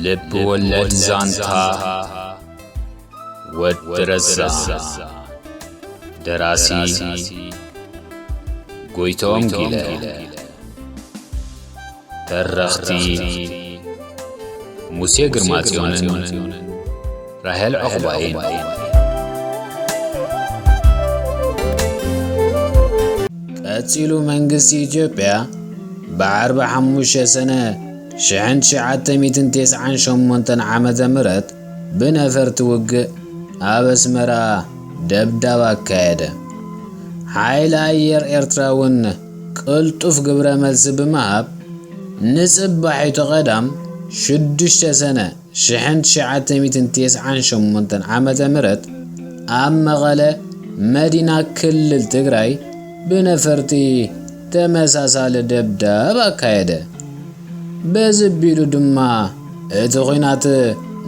ልብ ወለድ ዛንታ ወዲ ረዛ። ደራሲ ጎይቶም ጊለ። ተረኽቲ ሙሴ ግርማጽዮንን ራሄል ዑቕባይን። ቀጺሉ መንግስቲ ኢትዮጵያ ብዓርቢ ሓሙሽተ ሰነ ሽሕን ትሽዓተ ሚእትን ተስዓን ሸሞንተን ዓመተ ምህረት ብነፈርቲ ውግእ ኣብ ኣስመራ ደብዳብ ኣካየደ። ሓይሊ ኣየር ኤርትራ እውን ቅልጡፍ ግብረ መልሲ ብምሃብ፣ ንጽባሒቱ ቀዳም ሽዱሽተ ሰነ ሽሕን ትሽዓተ ሚእትን ተስዓን ሸሞንተን ዓመተ ምህረት ኣብ መቐለ መዲና ክልል ትግራይ ብነፈርቲ ተመሳሳሊ ደብዳብ ኣካየደ። በዚ ኣቢሉ ድማ እቲ ኹናት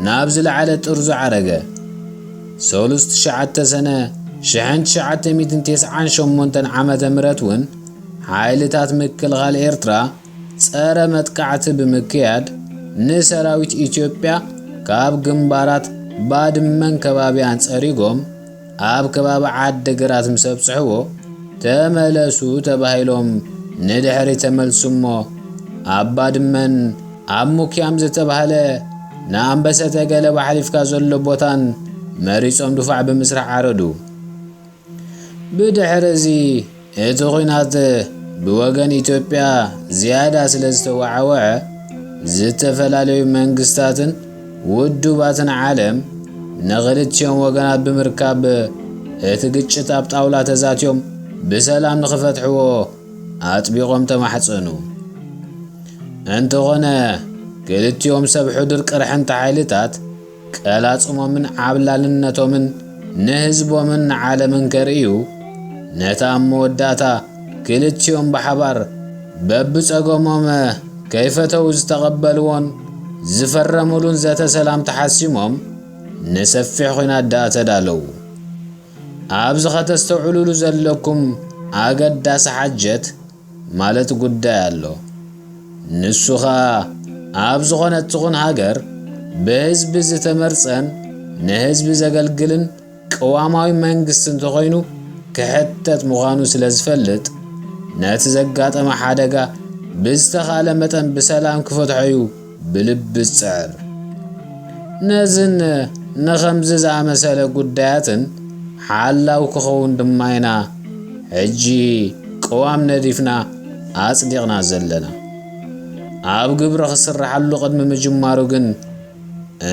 ናብ ዝለዓለ ጥርዙ ዓረገ። ሰሉስ ትሽዓተ ሰነ ሽሕን ትሽዓተ ሚእትን ተስዓን ሸሞንተን ዓመተ ምህረት እውን ሓይልታት ምክልኻል ኤርትራ ጸረ መጥቃዕቲ ብምክያድ ንሰራዊት ኢትዮጵያ ካብ ግንባራት ባድመን ከባቢያን ጸሪጎም ኣብ ከባቢ ዓዲ ግራት ምስ ኣብጽሕዎ፣ ተመለሱ ተባሂሎም ንድሕሪ ተመልሱ እሞ፣ ኣብ ባድመን ኣብ ሙክያም ዝተባህለ ንኣንበሰተ ገለባ ሓሊፍካ ዘሎ ቦታን መሪጾም ድፋዕ ብምስራሕ ዓረዱ። ብድሕሪ እዚ እቲ ኹናት ብወገን ኢትዮጵያ ዝያዳ ስለ ዝተወዓወዐ፣ ዝተፈላለዩ መንግስታትን ውድባትን ዓለም ንኽልቲኦም ወገናት ብምርካብ እቲ ግጭት ኣብ ጣውላ ተዛትዮም ብሰላም ንኽፈትሕዎ ኣጥቢቖም ተማሕጸኑ። እንተኾነ ክልቲኦም ሰብ ሕዱር ቅርሕንቲ ሓይልታት ቀላጽሞምን ዓብላልነቶምን ንህዝቦምን ንዓለምን ከርእዩ፣ ነታ ኣብ መወዳእታ ክልቲኦም ብሓባር በብጸገሞም ከይፈተው ዝተቐበልዎን ዝፈረሙሉን ዘተ ሰላም ተሓሲሞም ንሰፊሕ ኹናት ደኣ ተዳለዉ። ኣብዚ ኸተስተውዕሉሉ ዘለኩም ኣገዳሲ ሓጀት ማለት ጉዳይ ኣሎ። ንሱ ኸኣ ኣብ ዝኾነት ትኹን ሃገር ብህዝቢ ዝተመርጸን ንህዝቢ ዘገልግልን ቅዋማዊ መንግስቲ እንተኾይኑ ክሕተት ምዃኑ ስለ ዝፈልጥ፣ ነቲ ዘጋጠመ ሓደጋ ብዝተኻለ መጠን ብሰላም ክፈትሖ እዩ ብልቢ ዝጽዕር። ነዝን ንኸምዚ ዝኣመሰለ ጉዳያትን ሓላው ክኸውን ድማ ኢና ሕጂ ቅዋም ነዲፍና ኣጽዲቕና ዘለና። ኣብ ግብሪ ክስርሓሉ ቅድሚ ምጅማሩ ግን፣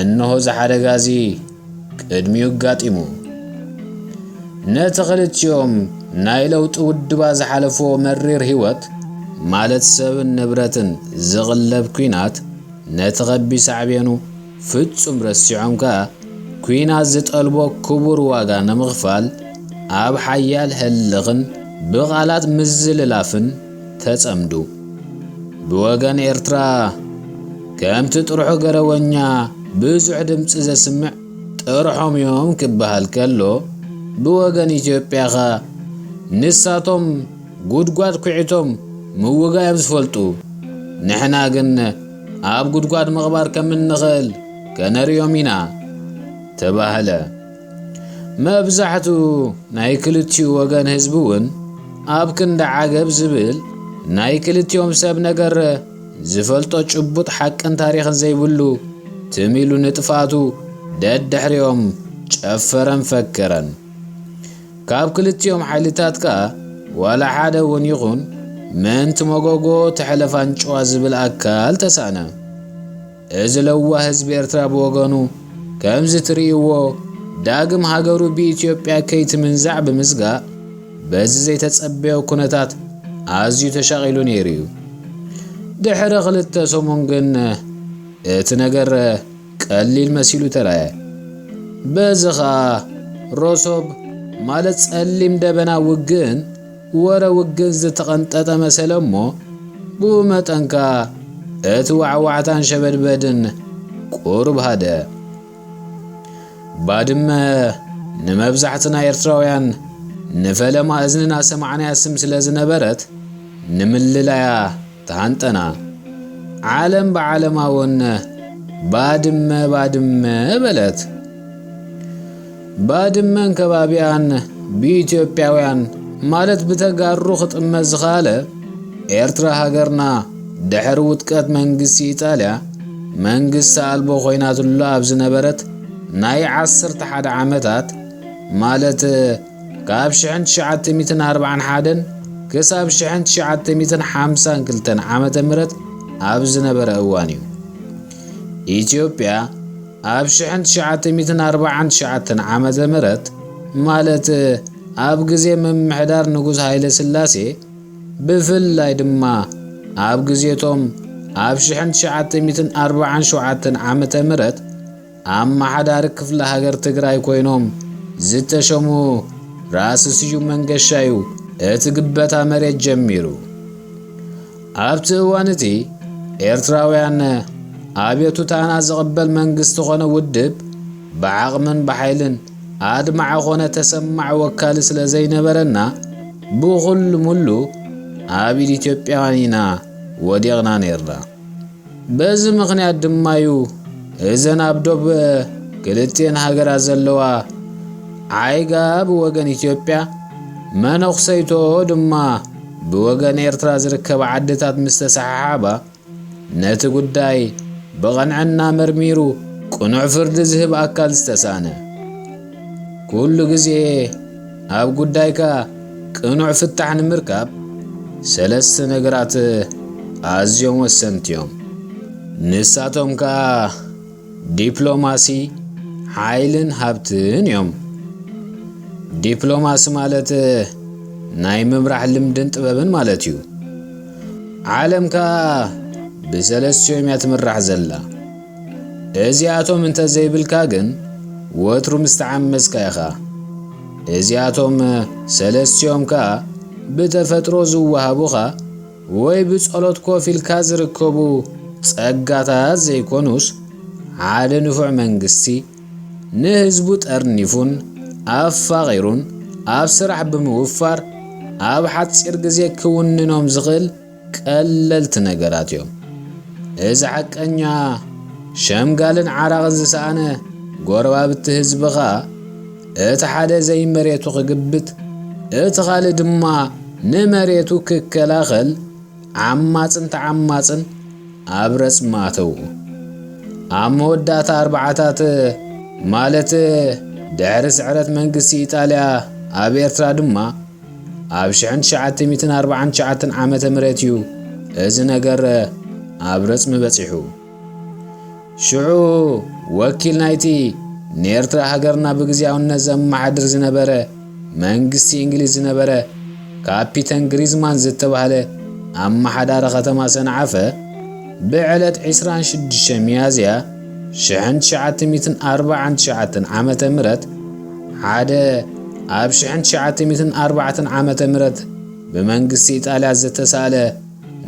እንሆ እዚ ሓደጋ እዚ ቅድሚኡ ኣጋጢሙ። ነቲ ክልቲኦም ናይ ለውጢ ውድባት ዝሓለፍዎ መሪር ህይወት፣ ማለት ሰብን ንብረትን ዝቕለብ ኲናት፣ ነቲ ከቢድ ሳዕቤኑ ፍጹም ረሲዖም ከኣ፣ ኲናት ዝጠልቦ ክቡር ዋጋ ንምኽፋል ኣብ ሓያል ህልኽን ብቓላት ምዝልላፍን ተጸምዱ። ብወገን ኤርትራ፣ ከምቲ ጥርሑ ገረወኛ ብዙሕ ድምጺ ዘስምዕ ጥርሖም እዮም ክበሃል ከሎ፣ ብወገን ኢትዮጵያ ኸኣ ንሳቶም ጉድጓድ ኩዒቶም ምውጋዮም ዝፈልጡ፣ ንሕና ግን ኣብ ጉድጓድ ምቕባር ከም እንኽእል ከነርእዮም ኢና ተባህለ። መብዛሕትኡ ናይ ክልቲኡ ወገን ህዝቢ እውን ኣብ ክንዲ ዓገብ ዝብል ናይ ክልቲኦም ሰብ ነገር ዝፈልጦ ጭቡጥ ሓቅን ታሪኽን ዘይብሉ ትም ኢሉ ንጥፍኣቱ ደድሕሪኦም ጨፈረን ፈከረን። ካብ ክልቲኦም ሓይልታት ከኣ ዋላ ሓደ እውን ይኹን ምእንቲ መጎጎ ተሕለፍ ኣንጭዋ ዝብል ኣካል ተሳእነ። እዚ ለዋህ ህዝቢ ኤርትራ ብወገኑ፣ ከምዚ ትርእይዎ ዳግም ሃገሩ ብኢትዮጵያ ከይትምንዛዕ ብምስጋእ፣ በዚ ዘይተጸበዮ ኩነታት ኣዝዩ ተሻቒሉ ነይሩ እዩ። ድሕሪ ክልተ ሰሙን ግን እቲ ነገር ቀሊል መሲሉ ተራእየ። በዚ ኸኣ ሮሶብ፣ ማለት ጸሊም ደበና ውግእን ወረ ውግእን ዝተቐንጠጠ መሰለ እሞ፣ ብኡ መጠን ከኣ እቲ ዋዕዋዕታን ሸበድበድን ቁሩብ ሃደ። ባድመ ንመብዛሕትና ኤርትራውያን ንፈለማ እዝንና ሰማዕናያ ስም ስለ ዝነበረት፣ ንምልላያ ተሃንጠና። ዓለም ብዓለማ እውን ባድመ ባድመ በለት። ባድመን ከባቢኣን ብኢትዮጵያውያን ማለት ብተጋሩ ክጥመት ዝኸኣለ፣ ኤርትራ ሃገርና ድሕሪ ውድቀት መንግስቲ ኢጣልያ መንግስቲ ኣልቦ ኮይናትሉ ኣብ ዝነበረት ናይ ዓሰርተ ሓደ ዓመታት፣ ማለት ካብ ሽሕን ትሽዓተ ሚእትን ኣርባዓን ሓደን ክሳብ ሽሕን ትሽዓተ ሚእትን ሓምሳን ክልተን ዓመተ ምህረት ኣብ ዝነበረ እዋን እዩ። ኢትዮጵያ ኣብ ሽሕን ትሽዓተ ሚእትን ኣርባዓን ትሽዓተን ዓመተ ምህረት፣ ማለት ኣብ ግዜ ምምሕዳር ንጉስ ሃይለ ስላሴ፣ ብፍላይ ድማ ኣብ ግዜቶም ኣብ ሽሕን ትሽዓተ ሚእትን ኣርባዓን ሸውዓተን ዓመተ ምህረት ኣመሓዳሪ ክፍለ ሃገር ትግራይ ኮይኖም ዝተሸሙ ራእሲ ስዩም መንገሻ እዩ እቲ ግበታ መሬት ጀሚሩ። ኣብቲ እዋን እቲ ኤርትራውያን ኣቤቱታና ዝቕበል መንግስቲ ኾነ ውድብ ብዓቕምን ብሓይልን ኣድማዒ ኾነ ተሰማዒ ወካሊ ስለ ዘይነበረና ብኹሉ ሙሉ ኣብ ኢድ ኢትዮጵያውያን ኢና ወዲቕና ነይርና። በዚ ምኽንያት ድማ እዩ እዘን ኣብ ዶብ ክልቲኤን ሃገራት ዘለዋ ዓይጋ ብወገን ኢትዮጵያ፣ መነኹሰይቶ ድማ ብወገን ኤርትራ ዝርከባ ዓድታት ምስ ተሰሓሓባ፣ ነቲ ጉዳይ ብቐንዕና መርሚሩ ቅኑዕ ፍርዲ ዝህብ ኣካል ዝተሳነ። ኩሉ ግዜ ኣብ ጉዳይካ ቅኑዕ ፍታሕ ንምርካብ ሰለስተ ነገራት ኣዝዮም ወሰንቲ እዮም። ንሳቶም ከኣ ዲፕሎማሲ፣ ሓይልን ሃብትን እዮም። ዲፕሎማሲ ማለት ናይ ምምራሕ ልምድን ጥበብን ማለት እዩ። ዓለም ከኣ ብሰለስቲኦም እያ ትምራሕ ዘላ። እዚኣቶም እንተ ዘይብልካ ግን ወትሩ ምስ ተዓመስካ ኢኻ። እዚኣቶም ሰለስቲኦም ከኣ ብተፈጥሮ ዝወሃቡኻ ወይ ብጸሎት ኮፍ ኢልካ ዝርከቡ ጸጋታት ዘይኮኑስ፣ ሓደ ንፉዕ መንግስቲ ንህዝቡ ጠርኒፉን ኣፋቒሩን ኣብ ስራሕ ብምውፋር ኣብ ሓጺር ግዜ ክውንኖም ዝኽእል ቀለልቲ ነገራት እዮም። እዚ ሓቀኛ ሸምጋልን ዓራቕን ዝሰኣነ ጎረባብቲ ህዝቢ ኸኣ፣ እቲ ሓደ ዘይመሬቱ ክግብት፣ እቲ ካልእ ድማ ንመሬቱ ክከላኸል ዓማጽን ተዓማጽን ኣብ ረጽሚ ኣተውኡ። ኣብ መወዳእታ ኣርባዓታት፣ ማለት ድሕሪ ስዕረት መንግስቲ ኢጣልያ ኣብ ኤርትራ ድማ፣ ኣብ ሽሕን ትሽዓተ ሚእትን ኣርባዓን ትሽዓተን ዓመተ ምህረት እዩ እዚ ነገር ኣብ ረጽሚ በጺሑ። ሽዑ ወኪል ናይቲ ንኤርትራ ሃገርና ብግዝያውነት ዘመሓድር ዝነበረ መንግስቲ እንግሊዝ ዝነበረ ካፒተን ግሪዝማን ዝተባህለ ኣመሓዳሪ ከተማ ሰንዓፈ፣ ብዕለት ዕስራን ሽዱሽተ ሚያዝያ ሽሕን ትሽዓተ ሚእትን ኣርባዓን ትሽዓተን ዓመተ ምህረት፣ ሓደ ኣብ ሽሕን ትሽዓተ ሚእትን ኣርባዕተን ዓመተ ምህረት ብመንግስቲ ኢጣልያ ዝተሳእለ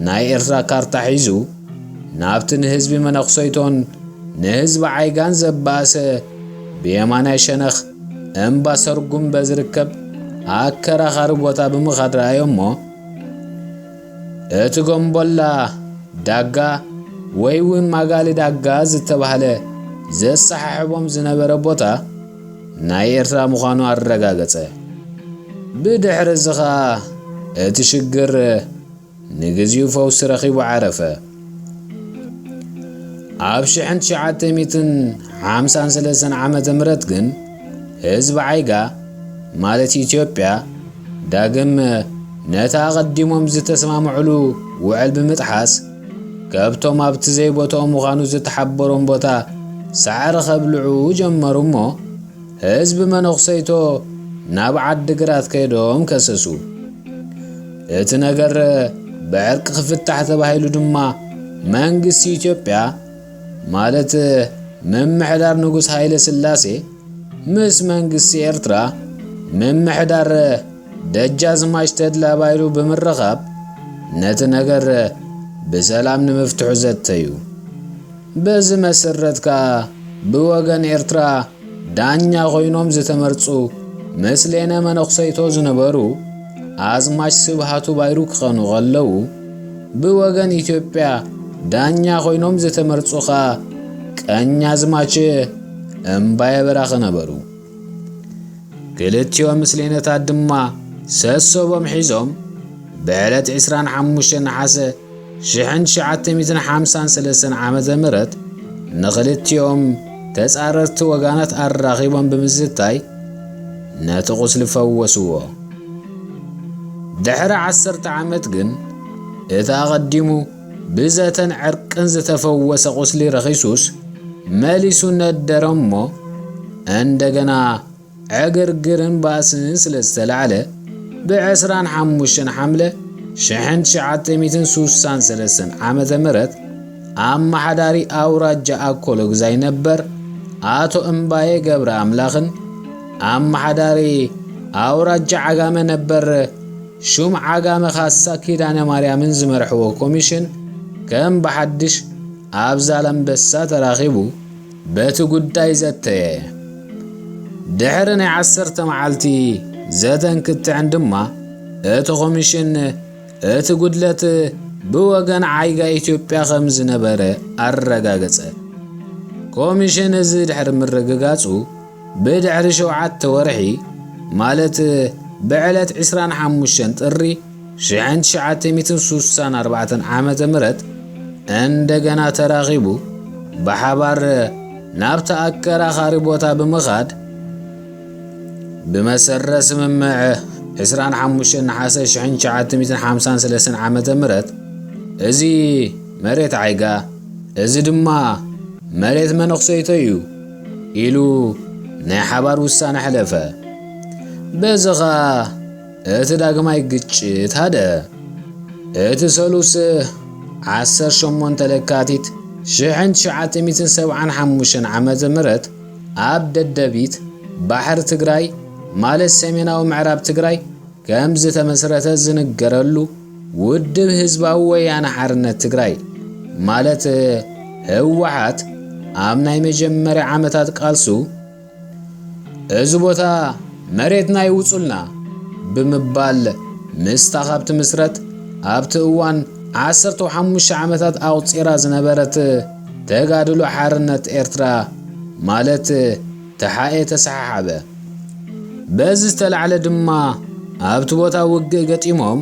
ናይ ኤርትራ ካርታ ሒዙ፣ ናብቲ ንህዝቢ መነኩሰይቶን ንህዝቢ ዓይጋን ዘባእሰ ብየማናይ ሸነኽ እምባ ሰርጉምበ ዝርከብ ኣከራኻሪ ቦታ ብምኻድ ረኣዮ እሞ፣ እቲ ጎምቦላ ዳጋ ወይ እውን ማጋሊ ዳጋ ዝተባህለ ዘሰሓሕቦም ዝነበረ ቦታ ናይ ኤርትራ ምዃኑ ኣረጋገጸ። ብድሕሪ እዚ ኸኣ እቲ ሽግር ንግዚኡ ፈውሲ ረኺቡ ዓረፈ። ኣብ ሽሕን ትሽዓተ ሚእትን ሓምሳን ሰለስተን ዓመተ ምህረት ግን ህዝቢ ዓይጋ፣ ማለት ኢትዮጵያ፣ ዳግም ነቲ ኣቐዲሞም ዝተስማምዑሉ ውዕል ብምጥሓስ፣ ከብቶም ኣብቲ ዘይቦትኦም ምዃኑ ዝተሓበሮም ቦታ ሳዕሪ ከብልዑ ጀመሩ እሞ፣ ህዝቢ መነኹሰይቶ ናብ ዓዲግራት ከይዶም ከሰሱ። እቲ ነገር ብዕርቂ ክፍታሕ ተባሂሉ ድማ መንግስቲ ኢትዮጵያ፣ ማለት ምምሕዳር ንጉስ ሃይለ ስላሴ፣ ምስ መንግስቲ ኤርትራ ምምሕዳር ደጃዝማች ተድላ ባይሩ ብምርኻብ፣ ነቲ ነገር ብሰላም ንምፍትሑ ዘተዩ። በዚ መሰረት ከኣ ብወገን ኤርትራ ዳኛ ኮይኖም ዝተመርጹ ምስሌነ መነኩሰይቶ ዝነበሩ ኣዝማች ስብሃቱ ባይሩ ክኾኑ ከለዉ፣ ብወገን ኢትዮጵያ ዳኛ ኮይኖም ዝተመርጹ ከኣ ቀኛዝማች እምባየ በራኺ ነበሩ። ክልቲኦም ምስሌነታት ድማ ሰሶቦም ሒዞም ብዕለት ዕስራን ሓሙሽተን ነሓሰ ሽሕን ትሽዓተ ሚእትን ሓምሳን ሰለስተን ዓመተ ምህረት ንኽልቲኦም ተጻረርቲ ወጋናት ኣራኺቦም ብምዝታይ ነቲ ቁስሊ ፈወስዎ። ድሕሪ ዓሰርተ ዓመት ግን እቲ ኣቐዲሙ ብዘተን ዕርቅን ዝተፈወሰ ቁስሊ ረኺሱስ መሊሱ ነደረ እሞ እንደገና ዕግርግርን ባእስን ስለ ዝተላዕለ ብዕስራን ሓሙሽተን ሓምለ ሽሕን ትሽዓተ ሚእትን ሱሳን ሰለስተን ዓመተ ምህረት ኣመሓዳሪ ኣውራጃ ኣኮሎግዛይ ነበር ኣቶ እምባየ ገብረ ኣምላኽን ኣመሓዳሪ ኣውራጃ ዓጋመ ነበር ሹም ዓጋመ ካሳ ኪዳነ ማርያምን ዝመርሕዎ ኮሚሽን ከም ብሓድሽ ኣብ ዛላምበሳ ተራኺቡ በቲ ጉዳይ ዘተየ። ድሕሪ ናይ ዓሰርተ መዓልቲ ዘተን ክትዕን ድማ እቲ ኮሚሽን እቲ ጉድለት ብወገን ዓይጋ ኢትዮጵያ ከም ዝነበረ ኣረጋገጸ። ኮሚሽን እዚ ድሕሪ ምርግጋጹ ብድሕሪ ሸውዓተ ወርሒ ማለት ብዕለት ዕስራን ሓሙሽተን ጥሪ ሽሕን ትሽዓተ ሚእትን ሱሳን ኣርባዕተን ዓመተ ምህረት እንደገና ተራኺቡ ብሓባር ናብቲ ኣከራኻሪ ቦታ ብምኻድ ብመሰረት ስምምዕ ዕስራን ሓሙሽተን ነሓሰ ሽሕን ትሽዓተ ሚእትን ሓምሳን ሰለስተን ዓመተ ምህረት እዚ መሬት ዓይጋ እዚ ድማ መሬት መነኽሰይቶ እዩ ኢሉ ናይ ሓባር ውሳነ ሕለፈ። በዚ ኸኣ እቲ ዳግማይ ግጭት ሃደ። እቲ ሰሉስ ዓሰርተ ሸሞንተ ለካቲት ሽሕን ትሽዓተ ሚእትን ሰብዓን ሓሙሽተን ዓመተ ምህረት ኣብ ደደቢት ባሕሪ ትግራይ ማለት ሰሜናዊ ምዕራብ ትግራይ ከም ዝተመስረተ ዝንገረሉ ውድብ ህዝባዊ ወያነ ሓርነት ትግራይ ማለት ህወሓት ኣብ ናይ መጀመርያ ዓመታት ቃልሱ እዚ ቦታ መሬትና ይውጹልና ብምባል ምስታ ካብ ትምስረት ኣብቲ እዋን ዓሰርተ ሓሙሽተ ዓመታት ኣቑጺራ ዝነበረት ተጋድሎ ሓርነት ኤርትራ ማለት ተሓኤ ተሰሓሓበ። በዚ ዝተላዕለ ድማ ኣብቲ ቦታ ውግእ ገጢሞም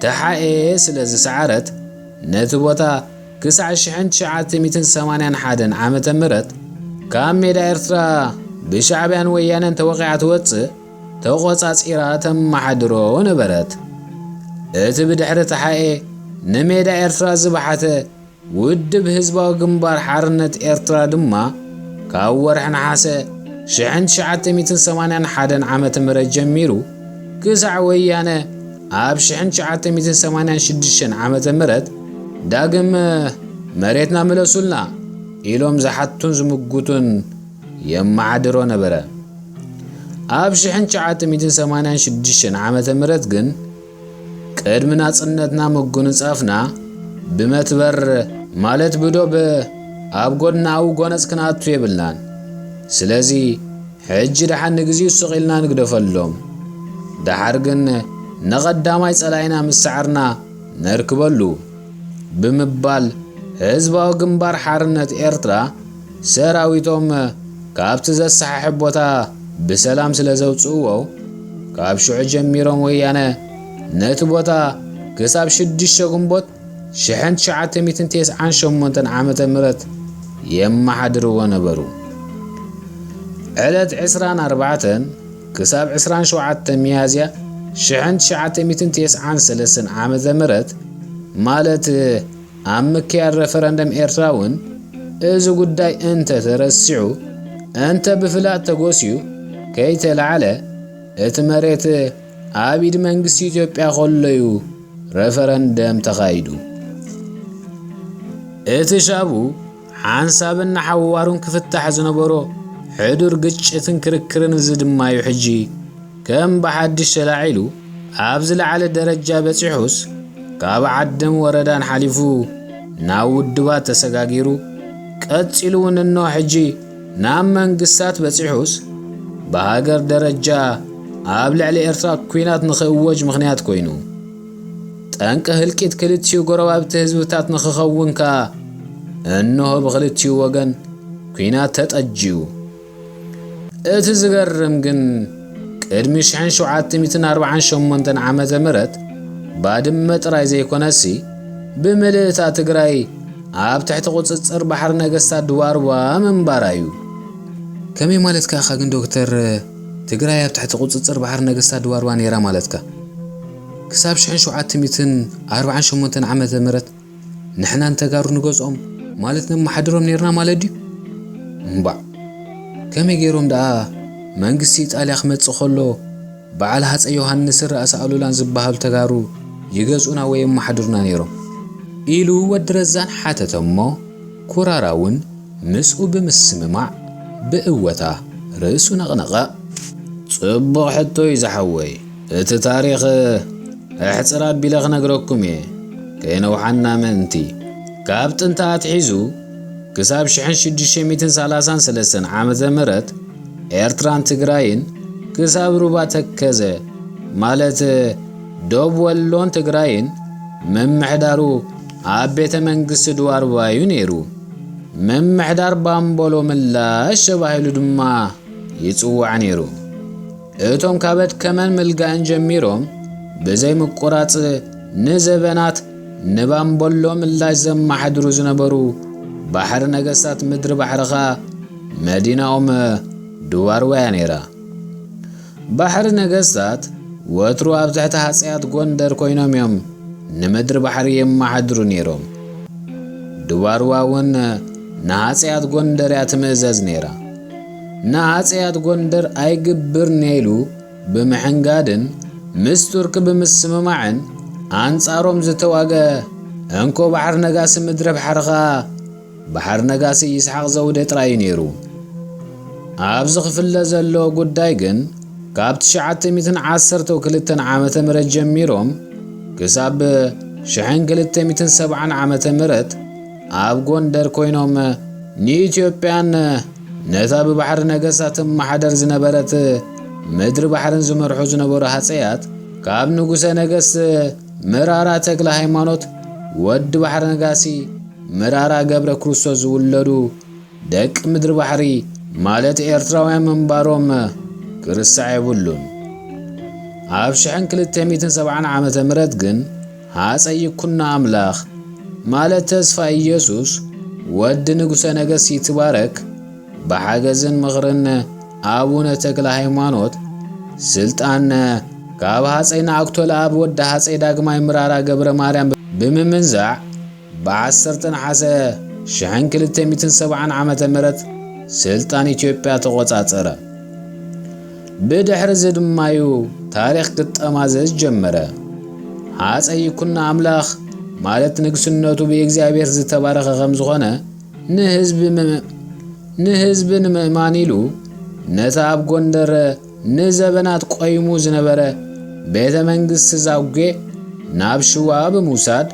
ተሓኤ ስለ ዝሰዓረት ነቲ ቦታ ክሳዕ ሽሕን ትሽዓተ ሚእትን ሰማንያን ሓደን ዓመተ ምህረት ካብ ሜዳ ኤርትራ ብሻዕብያን ወያነን ተወቒዓ ትወጽእ ተቖጻጺራ ተመሓድሮ ነበረት። እቲ ብድሕሪ ተሓኤ ንሜዳ ኤርትራ ዝበሓተ ውድብ ህዝባዊ ግንባር ሓርነት ኤርትራ ድማ ካብ ወርሒ ነሓሰ ሽሕን ትሽዓተ ሚእትን ሰማንያን ሓደን ዓመተ ምህረት ጀሚሩ ክሳዕ ወያነ ኣብ ሽሕን ትሽዓተ ሚእትን ሰማንያን ሽዱሽተን ዓመተ ምህረት ዳግም መሬትና ምለሱልና ኢሎም ዝሓቱን ዝምጉቱን የመሓድሮ ነበረ። ኣብ ሽሕን ትሽዓተ ሚእትን ሰማንያን ሽዱሽተን ዓመተ ምህረት ግን ቅድሚ ናጽነትና ምጉንጻፍና ብመትበር ማለት ብዶብ ኣብ ጎድናኡ ጎነጽ ክንኣቱ የብልናን። ስለዚ ሕጂ ደሓን ንግዚኡ ስቕ ኢልና ንግደፈሎም። ደሓር ግን ንቐዳማይ ጸላኢና ምስ ሰዓርና ነርክበሉ ብምባል ህዝባዊ ግንባር ሓርነት ኤርትራ ሰራዊቶም ካብቲ ዘሰሓሕብ ቦታ ብሰላም ስለ ዘውጽእዎ ካብ ሽዑ ጀሚሮም ወያነ ነቲ ቦታ ክሳብ ሽዱሽተ ግንቦት ሽሕን ትሽዓተ ሚእትን ተስዓን ሸሞንተን ዓመተ ምህረት የመሓድርዎ ነበሩ። ዕለት ዕስራን ኣርባዕተን ክሳብ ዕስራን ሸውዓተን ሚያዝያ ሽሕን ትሽዓተ ሚእትን ተስዓን ሰለስተን ዓመተ ምህረት ማለት ኣብ ምክያድ ረፈረንደም ኤርትራ እውን እዚ ጉዳይ እንተ ተረሲዑ እንተ ብፍላጥ ተጎስዩ ከይተላዕለ እቲ መሬት ኣብ ኢድ መንግስቲ ኢትዮጵያ ከሎ እዩ ረፈረንደም ተኻይዱ። እቲ ሻቡ ሓንሳብን ንሓዋሩን ክፍታሕ ዝነበሮ ሕዱር ግጭትን ክርክርን እዚ ድማ እዩ ሕጂ ከም ብሓድሽ ተላዒሉ ኣብ ዝለዓለ ደረጃ በጺሑስ ካብ ዓድን ወረዳን ሓሊፉ ናብ ውድባት ተሰጋጊሩ ቀጺሉ እውን እነሆ ሕጂ ናብ መንግስታት በጺሑስ ብሃገር ደረጃ ኣብ ልዕሊ ኤርትራ ኲናት ንኽእወጅ ምኽንያት ኮይኑ። ጠንቂ ህልቂት ክልቲኡ ጎረባብቲ ህዝብታት ንኽኸውን ከኣ እንሆ ብኽልቲኡ ወገን ኲናት ተጠጅዩ። እቲ ዝገርም ግን፣ ቅድሚ ሽሕን ሸውዓተ ሚእትን ኣርባዓን ሸሞንተን ዓመተ ምህረት ባድመ ጥራይ ዘይኮነሲ፣ ብምልእታ ትግራይ ኣብ ትሕቲ ቁጽጽር ባሕሪ ነገስታት ድዋርዋ ምንባራ እዩ። ከመይ ማለትካ ኢኻ ግን ዶክተር፣ ትግራይ ኣብ ትሕቲ ቁጽጽር ባሕሪ ነገስታት ድዋርዋ ነይራ ማለትካ? ክሳብ ሽሕን ሸውዓተ ሚእትን ኣርባዓን ሸሞንተን ዓመተ ምህረት ንሕና ንተጋሩ ንገዝኦም ማለት ነመሓድሮም ነይርና ማለት ድዩ? እምባዕ፣ ከመይ ገይሮም ደኣ መንግስቲ ኢጣልያ ክመጽእ ከሎ በዓል ሃፀይ ዮሃንስን ራእሲ ኣሉላን ዝበሃሉ ተጋሩ ይገዝኡና ወይ የመሓድሩና ነይሮም? ኢሉ ወዲ ረዛን ሓተተ እሞ፣ ኩራራ እውን ምስኡ ብምስምማዕ ብእወታ ርእሱ ነቕነቐ። ጽቡቕ ሕቶ እዩ ዝሓወይ። እቲ ታሪኽ ኣሕጽር ኣቢለ ክነግረኩም እየ፣ ከየነውሓና ምእንቲ። ካብ ጥንቲ ኣትሒዙ ክሳብ ሽሕን ሽዱሽተ ሚእትን ሰላሳን ሰለስተን ዓመተ ምህረት ኤርትራን ትግራይን ክሳብ ሩባ ተከዘ፣ ማለት ዶብ ወሎን ትግራይን፣ ምምሕዳሩ ኣብ ቤተ መንግስቲ ድዋርባ እዩ ነይሩ። ምምሕዳር ባምቦሎ ምላሽ ተባሂሉ ድማ ይጽዋዕ ነይሩ። እቶም ካብ ኣድከመን ምልጋእን ጀሚሮም ብዘይ ምቁራጽ ንዘበናት ንባምቦሎ ምላሽ ዘመሓድሩ ዝነበሩ ባሕሪ ነገስታት፣ ምድሪ ባሕርኻ መዲናኦም ድዋርዋ እያ ነይራ። ባሕሪ ነገስታት ወትሩ ኣብ ትሕቲ ሃጸያት ጎንደር ኮይኖም እዮም ንምድሪ ባሕሪ የመሓድሩ ነይሮም። ድዋርዋ እውን ንሃጸያት ጎንደር እያ ትምእዘዝ ነይራ። ንሃጸያት ጎንደር ኣይግብርን'የ ኢሉ ብምሕንጋድን ምስ ቱርኪ ብምስምማዕን ኣንጻሮም ዝተዋግአ እንኮ ባሕሪ ነጋሲ፣ ምድሪ ባሕርኻ ባሕሪ ነጋሲ ይስሓቕ ዘውዴ ጥራይ እዩ ነይሩ። ኣብዚ ክፍለ ዘለዎ ጉዳይ ግን፣ ካብ ትሽዓተ ሚእትን ዓሰርተው ክልተን ዓመተ ምህረት ጀሚሮም ክሳብ ሽሕን ክልተ ሚእትን ሰብዓን ዓመተ ምህረት ኣብ ጎንደር ኮይኖም ንኢትዮጵያን ነታ ብባሕሪ ነገስታት ትመሓደር ዝነበረት ምድሪ ባሕርን ዝመርሑ ዝነበሩ ሃጸያት፣ ካብ ንጉሰ ነገስት ምራራ ተክለ ሃይማኖት ወዲ ባሕሪ ነጋሲ ምራራ ገብረ ክርስቶስ ዝውለዱ ደቂ ምድሪ ባሕሪ ማለት ኤርትራውያን ምንባሮም ክርስዕ የብሉን። ኣብ ሽሕን ክልተ ሚእትን ሰብዓን ዓመተ ምህረት ግን ሃጸይ ይኩኖ ኣምላኽ ማለት ተስፋ ኢየሱስ ወዲ ንጉሰ ነገስት ይትባረክ ብሓገዝን ምኽርን ኣቡነ ተክለ ሃይማኖት ስልጣን ካብ ሃጸይ ንኣክቶ ለኣብ ወዲ ሃጸይ ዳግማይ ምራራ ገብረ ማርያም ብምምንዛዕ፣ ብዓሰርተ ነሓሰ ሽሕን ክልተ ሚእትን ሰብዓን ዓመተ ምህረት ስልጣን ኢትዮጵያ ተቖጻጸረ። ብድሕሪ እዚ ድማ እዩ ታሪኽ ክጠማዘዝ ጀመረ። ሃጸይ ይኩኖ ኣምላኽ ማለት ንግስነቱ ብእግዚኣብሔር ዝተባረኸ ከም ዝኾነ ንህዝቢ ምም-፣ ንህዝቢ ንምእማን ኢሉ ነቲ ኣብ ጎንደር ንዘበናት ቆይሙ ዝነበረ ቤተ መንግስቲ ዛጉዌ ናብ ሽዋ ብምውሳድ፣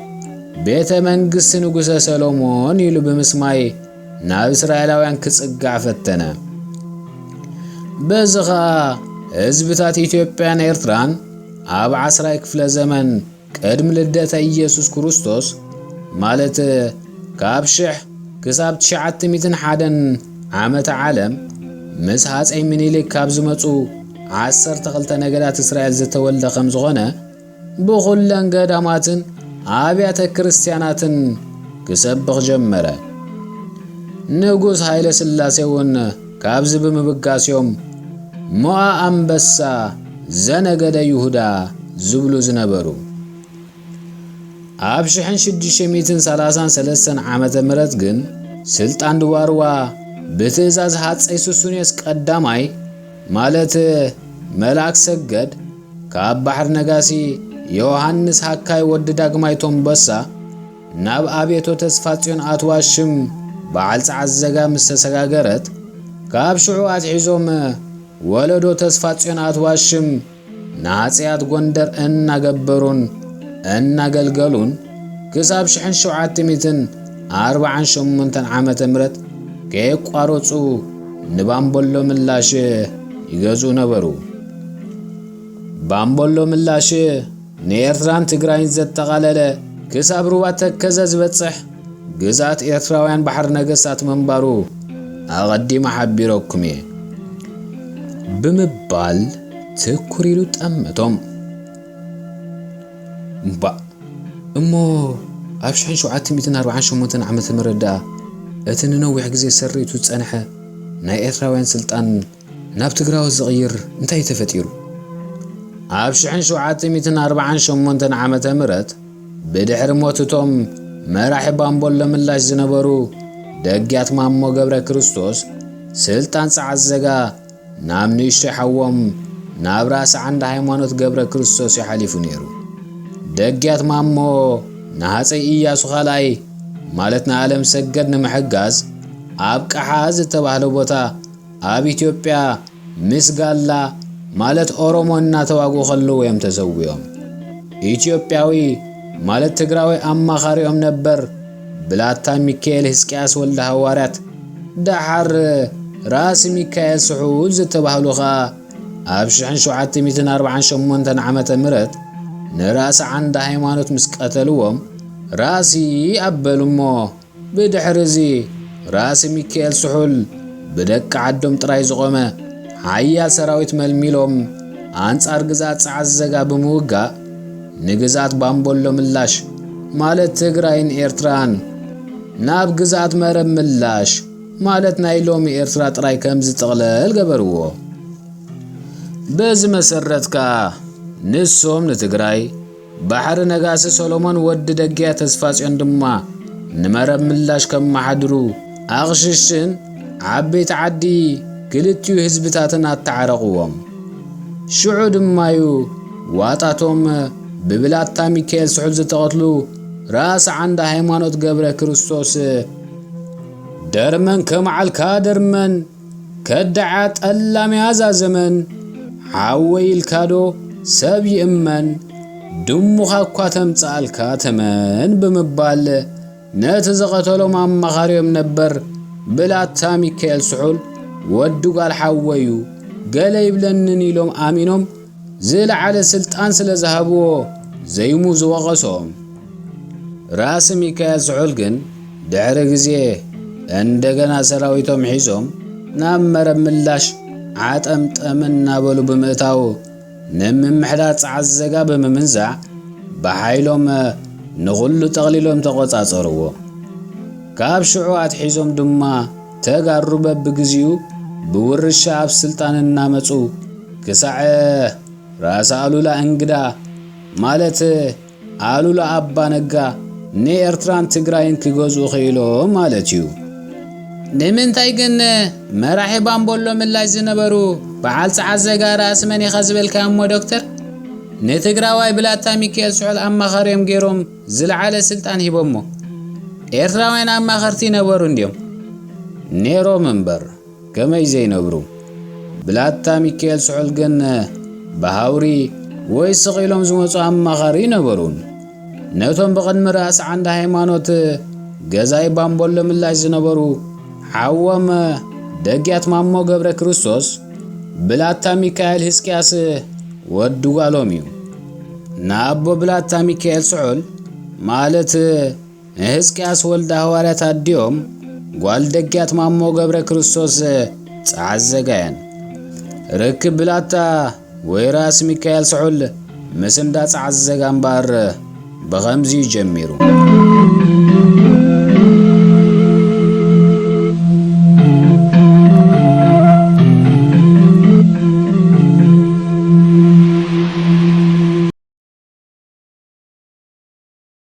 ቤተ መንግስቲ ንጉሰ ሰሎሞን ኢሉ ብምስማይ ናብ እስራኤላውያን ክጽጋዕ ፈተነ። በዚ ኸኣ ህዝብታት ኢትዮጵያን ኤርትራን ኣብ ዓስራይ ክፍለ ዘመን ቅድሚ ልደተ ኢየሱስ ክርስቶስ፣ ማለት ካብ ሽሕ ክሳብ ትሽዓተ ሚእትን ሓደን ዓመተ ዓለም፣ ምስ ሃጸይ ምኒልክ ካብ ዝመጹ ዓሰርተ ክልተ ነገዳት እስራኤል ዝተወልደ ከም ዝኾነ፣ ብኹለን ገዳማትን ኣብያተ ክርስቲያናትን ክሰብኽ ጀመረ። ንጉስ ሃይለ ስላሴ እውን ካብዚ ብምብጋስ እዮም ሞኣ ኣንበሳ ዘነገደ ይሁዳ ዝብሉ ዝነበሩ። ኣብ ሽሕን ሽዱሽተ ሚእትን ሰላሳን ሰለስተን ዓመተ ምህረት ግን ስልጣን ድዋርዋ ብትእዛዝ ሃጸይ ሱስንዮስ ቀዳማይ ማለት መልኣክ ሰገድ ካብ ባሕሪ ነጋሲ ዮሃንስ ሃካይ ወዲ ዳግማይ ቶምበሳ ናብ ኣብየቶ ተስፋጽዮን ኣትዋ ሽም በዓል ጸዓት ዘጋ ምስ ተሰጋገረት፣ ካብ ሽዑ ኣትሒዞም ወለዶ ተስፋጽዮን ኣትዋ ሽም ንሃጸያት ጎንደር እናገበሩን እናገልገሉን ክሳብ ሽሕን ሸውዓተ ሚእትን ኣርባዓን ሸሞንተን ዓመተ ምህረት ከየቋረጹ ንባምበሎ ምላሽ ይገዝኡ ነበሩ። ባምበሎ ምላሽ ንኤርትራን ትግራይን ዘጠቓለለ ክሳብ ሩባ ተከዘ ዝበጽሕ ግዝኣት ኤርትራውያን ባሕሪ ነገስታት ምንባሩ ኣቐዲመ ሓቢረኩም እየ ብምባል ትኩር ኢሉ ጠመቶም። እምባእ እሞ ኣብ ሽሕን ሸውዓተ ሚእትን ኣርባዓን ሸሞንተን ዓመተ ምህረት ደኣ እቲ ንነዊሕ ግዜ ሰሪቱ ዝጸንሐ ናይ ኤርትራውያን ስልጣን ናብ ትግራዎት ዝቕይር እንታይ ተፈጢሩ? ኣብ ሽሕን ሸውዓተ ሚእትን ኣርባዓን ሸሞንተን ዓመተ ምህረት ብድሕሪ ሞት እቶም መራሒ ባምቦሎ ምላሽ ዝነበሩ ደግያት ማሞ ገብረ ክርስቶስ ስልጣን ጸዓት ዘጋ ናብ ንእሽቶ ሓዎም ናብ ራእሲ ዓንደ ሃይማኖት ገብረ ክርስቶስ እዩ ሓሊፉ ነይሩ። ደግያት ማሞ ንሃፀይ ኢያሱ ካልኣይ ማለት ንኣለም ሰገድ ንምሕጋዝ ኣብ ቀሓ ዝተባህለ ቦታ ኣብ ኢትዮጵያ ምስ ጋላ ማለት ኦሮሞ እናተዋግኡ ከለዉ እዮም ተሰዊኦም። ኢትዮጵያዊ ማለት ትግራዊ ኣማኻሪኦም ነበር ብላታ ሚካኤል ህዝቅያስ ወልደ ሃዋርያት ደሓር ራእሲ ሚካኤል ስሑል ዝተባህሉ ኸኣ ኣብ ሽሕን ሸውዓተ ሚእትን ኣርባዓን ሸሞንተን ዓመተ ምህረት ንራእሲ ዓንደ ሃይማኖት ምስ ቀተልዎም ራእሲ ኣበሉ እሞ ብድሕሪ እዚ ራእሲ ሚካኤል ስሑል ብደቂ ዓዶም ጥራይ ዝቖመ ሓያል ሰራዊት መልሚሎም ኣንጻር ግዝኣት ጸዓት ዘጋ ብምውጋእ ንግዝኣት ባምቦሎ ምላሽ ማለት ትግራይን ኤርትራን ናብ ግዝኣት መረብ ምላሽ ማለት ናይ ሎሚ ኤርትራ ጥራይ ከም ዝጥቕለል ገበርዎ። በዚ መሰረት ከኣ ንሶም ንትግራይ ባሕሪ ነጋሲ ሰሎሞን ወዲ ደግያ ተስፋጽዮን ድማ ንመረብ ምላሽ ከመሓድሩ ኣቕሽሽን ዓበይቲ ዓዲ ክልቲኡ ህዝብታትን ኣተዓረቕዎም። ሽዑ ድማዩ ዋጣቶም ብብላታ ሚካኤል ስሑል ዝተቐትሉ ራእሲ ዓንደ ሃይማኖት ገብረ ክርስቶስ ደርመን ከመዓልካ ደርመን ከዳዓ ጠላምያ እዛ ዘመን ሓወይ ኢልካዶ ሰብ ይእመን ድሙኻ እኳ ተምጽኣልካ ተመን ብምባል ነቲ ዝቐተሎም ኣማኻሪኦም ነበር ብላታ ሚካኤል ስሑል ወዲ ጓል ሓወዩ ገለ ይብለንን ኢሎም ኣሚኖም ዝለዓለ ስልጣን ስለ ዝሃብዎ ዘይሙ ዝወቐሶም። ራእሲ ሚካኤል ስሑል ግን ድሕሪ ግዜ እንደገና ሰራዊቶም ሒዞም ናብ መረብ ምላሽ ዓጠምጠም እናበሉ ብምእታው ንምምሕዳር ጸዓት ዘጋ ብምምንዛዕ ብሓይሎም ንኹሉ ጠቕሊሎም ተቖጻጸርዎ። ካብ ሽዑ ኣትሒዞም ድማ ተጋሩ በብግዚኡ ብውርሻ ኣብ ስልጣን እናመጹ ክሳዕ ራእሲ ኣሉላ እንግዳ ማለት ኣሉላ ኣባ ነጋ ንኤርትራን ትግራይን ክገዝኡ ክኢሎም ማለት እዩ። ንምንታይ ግን መራሒ ባምቦሎ ምላሽ ዝነበሩ በዓል ጸዓት ዘጋ ራእሲ መን ኢኻ ዝበልካዮ እሞ ዶክተር ንትግራዋይ ብላታ ሚካኤል ስሑል ኣማኻሪኦም ገይሮም ዝለዓለ ስልጣን ሂቦሞ? ኤርትራውያን ኣማኸርቲ ነበሩ እንድዮም። ነይሮም እምበር ከመይ ዘይነብሩ? ብላታ ሚካኤል ስሑል ግን ብሃውሪ ወይ ስቕ ኢሎም ዝመጹ ኣማኻሪ ነበሩን። ነቶም ብቕድሚ ራእሲ ዓንደ ሃይማኖት ገዛኢ ባምቦሎ ምላሽ ዝነበሩ ሓዎም ደግያት ማሞ ገብረ ክርስቶስ ብላታ ሚካኤል ህዝቅያስ ወዲ ጓሎም እዩ። ንኣቦ ብላታ ሚካኤል ስሑል ማለት ንህዝቅያስ ወልደ ሃዋርያት ኣዲኦም ጓል ደግያት ማሞ ገብረ ክርስቶስ ጸዓት ዘጋየን። ርክብ ብላታ ወይ ራእሲ ሚካኤል ስሑል ምስ እንዳ ጸዓት ዘጋ እምበኣር ብኸምዚ እዩ ጀሚሩ።